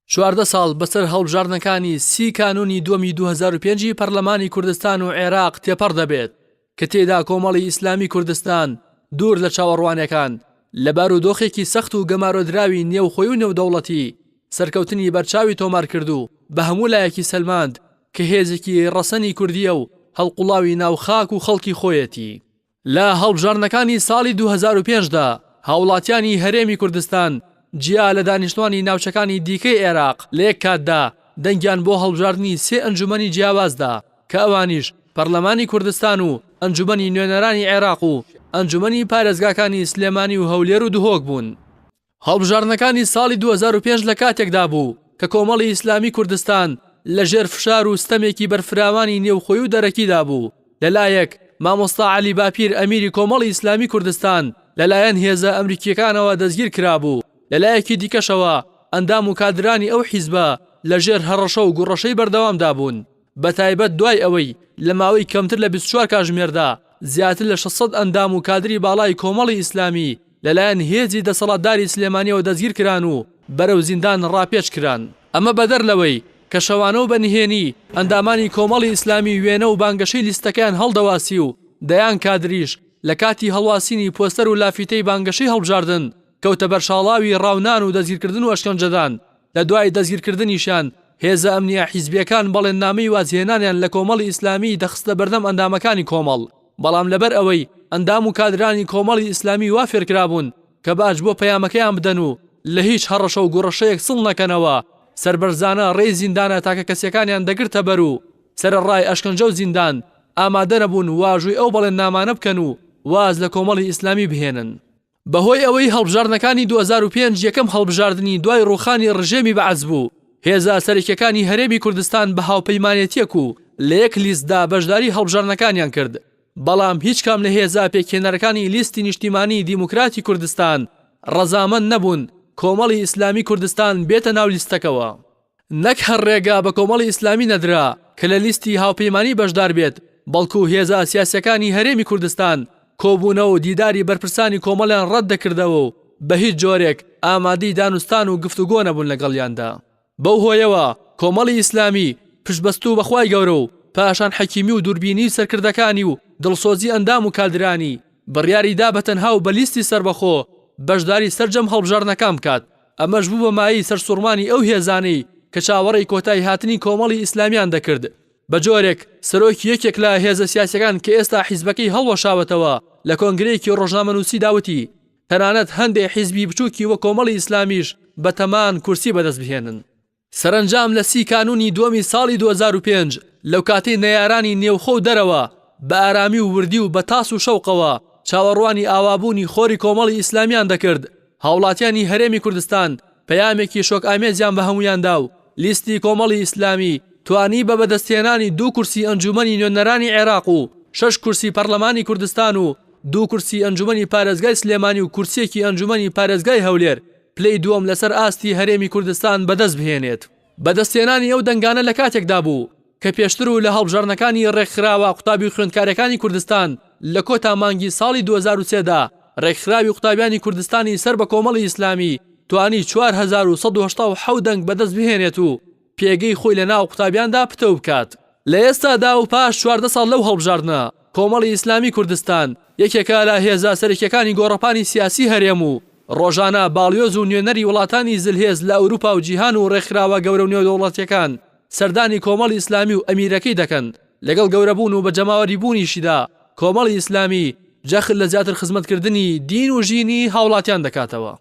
14 ساڵ بەسەر هەڵبژاردنەکانی سی کانوونی دووەمی 2005 ی پەرلەمانی کوردستان و عێراق تێپەڕ دەبێت کە تێیدا کۆمەڵی ئیسلامی کوردستان دوور لە چاوەڕوانیەکان لە بارودۆخێکی سەخت و گەمارۆدراوی نێوخۆی و نێودەوڵەتی سەرکەوتنی بەرچاوی تۆمار کرد و بە هەموو لایەکی سەلماند کە هێزێکی ڕەسەنی کوردییە و هەڵقوڵاوی ناو خاک و خەڵکی خۆیەتی. لە هەڵبژاردنەکانی ساڵی 2005 دا هاوڵاتیانی هەرێمی کوردستان جیا لە دانیشتوانی ناوچەکانی دیکەی عێراق لە یەک کاتدا دەنگیان بۆ هەڵبژاردنی سێ ئەنجومەنی جیاواز دا کە ئەوانیش پەرلەمانی کوردستان و ئەنجومەنی نوێنەرانی عێراق و ئەنجومەنی پارێزگاکانی سلێمانی و هەولێر و دهۆک بوون. هەڵبژاردنەکانی ساڵی 2005 لە کاتێکدا بوو کە کۆمەڵی ئیسلامی کوردستان لە ژێر فشار و ستەمێکی بەرفراوانی نێوخۆی و دەرەکیدا بوو، لە لایەک مامۆستا عەلی باپیر ئەمیری کۆمەڵی ئیسلامی کوردستان لەلایەن هێزە ئەمریکییەکانەوە دەستگیر کرابوو، لە لایەکی دیکەشەوە ئەندام و کادرانی ئەو حیزبە لە ژێر هەڕەشە و گوڕەشەی بەردەوامدا بوون. بەتایبەت دوای ئەوەی لە ماوەی کەمتر لە 24 کاژمێردا زیاتر لە 600 ئەندام و کادری باڵای کۆمەڵی ئیسلامی لەلایەن هێزی دەسەڵاتداری سلێمانیەوە دەستگیرکران و بەرەو زیندان ڕاپێچ کران. ئەمە بەدەر لەوەی کە شەوانە و بە نهێنی ئەندامانی کۆمەڵی ئیسلامی وێنە و بانگەشەی لیستەکەیان هەڵدەواسی و دەیان کادریش لە کاتی هەڵواسینی پۆستەر و لافیتەی بانگەشەی هەڵبژاردن کەوتە بەر شاڵاوی ڕاونان و دەستگیرکردن و ئەشکەنجەدان، لە دوای دەستگیرکردنیشیان هێزە ئەمنییە حیزبییەکان بەڵێننامەی وازهێنانیان لە کۆمەڵی ئیسلامیی دەخستە بەردەم ئەندامەکانی کۆمەڵ، بەڵام لەبەر ئەوەی ئەندام و کادرانی کۆمەڵی ئیسلامی وا فێرکرابوون کە باج بۆ پەیامەکەیان بدەن و لە هیچ هەڕەشە و گوڕەشەیەک سڵ نەکەنەوە، سەربەرزانە ڕێی زیندانە تاکەکەسییەکانیان دەگرتە بەر و سەرەڕای ئەشکەنجە و زیندان، ئامادەنەبوون واژووی ئەو بەڵێننامانە بکەن و واز لە کۆمەڵی ئیسلامی بهێنن. بەهۆی ئەوەی هەڵبژاردنەکانی 2005 یەکەم هەڵبژاردنی دوای ڕووخانی ڕژێمی بەعس بوو، هێزە سەرەکیەکانی هەرێمی کوردستان بە هاوپەیمانێتیەک و لە یەک لیستدا بەشداری هەڵبژاردنەکانیان کرد، بەڵام هیچ کام لە هێزە پێکهێنەرەکانی لیستی نیشتیمانی دیموکراتی کوردستان ڕەزامەند نەبوون کۆمەڵی ئیسلامی کوردستان بێتە ناو لیستەکەوە. نەک هەر ڕێگا بە کۆمەڵی ئیسلامی نەدرا کە لە لیستی هاوپەیمانی بەشدار بێت، بەڵکو هێزە سیاسیەکانی هەرێمی کوردستان کۆبوونەوە و دیداری بەرپرسانی کۆمەڵیان ڕەت دەکردەوە و بە هیچ جۆرێک ئامادەی دانوستان و گفتوگۆ نەبوون لەگەڵیاندا. بەو هۆیەوە کۆمەڵی ئیسلامی پشتبەستوو بە خوای گەورە و پاشان حەکیمی و دووربینیی سەرکردەکانی و دڵسۆزی ئەندام و کادرانی، بڕیاری دا بە تەنها و بە لیستی سەربەخۆ بەشداری سەرجەم هەڵبژاردنەکان بکات، ئەمەش بوو بە مایەی سەرسوڕمانی ئەو هێزانەی کە چاوەڕێی کۆتایی هاتنی کۆمەڵی ئیسلامیان دەکرد، بە جۆرێک سەرۆکی یەکێک لە هێزە سیاسیەکان کە ئێستا حیزبەکەی هەڵوەشاوەتەوە لە کۆنگرەیەکی ڕۆژنامەنووسیدا وتی، تەنانەت هەندێ حیزبی بچووکی وەک کۆمەڵی ئیسلامیش بەتەمان کورسی بەدەست بهێنن. سەرەنجام لە سی کانوونی دووەمی ساڵی 2005 لەوکاتەی نەیارانی نێوخۆ و دەرەوە بە ئارامی و وردی و بە تاس و شەوقەوە چاوەڕوانی ئاوابوونی خۆری کۆمەڵی ئیسلامیان دەکرد هاوڵاتیانی هەرێمی کوردستان پەیامێکی شۆکئامێزیان بە هەموویان دا و لیستی کۆمەڵی ئیسلامی توانی بە بەدەستهێنانی دوو کورسی ئەنجوومەنی نوێنەرانی عێراق و شەش کورسی پەرلەمانی کوردستان و دوو کورسی ئەنجوومەنی پارێزگای سلێمانی و کورسییەکی ئەنجوومەنی پارێزگای هەولێر پلەی دووەم لەسەر ئاستی هەرێمی کوردستان بەدەست بهێنێت. بەدەستهێنانی ئەو دەنگانە لە کاتێکدا بوو کە پێشتر و لە هەڵبژاردنەکانی ڕێکخراوە قوتابی و خوێندکارەکانی کوردستان لە کۆتا مانگی ساڵی 2003 دا ڕێکخراوی قوتابیانی کوردستانی سەر بە کۆمەڵی ئیسلامی توانی 4187 دەنگ بەدەست بهێنێت و پێگەی خۆی لە ناو قوتابیاندا پتەو بکات. لە ئێستادا و پاش 14 ساڵ لەو هەڵبژاردنە، کۆمەڵی ئیسلامی کوردستان یەکێکە لە هێزە سەرەکیەکانی گۆڕەپانی سیاسی هەرێم و ڕۆژانە باڵیۆز و نوێنەری وڵاتانی زلهێز لە ئەوروپا و جیهان و ڕێکخراوە گەورە و نێودەوڵەتیەکان سەردانی کۆمەڵی ئیسلامی و ئەمیرەکەی دەکەن لەگەڵ گەورەبوون و بە جەماوەری بوونیشیدا کۆمەڵی ئیسلامی جەخت لە زیاتر خزمەتکردنی دین و ژینی هاوڵاتیان دەکاتەوە.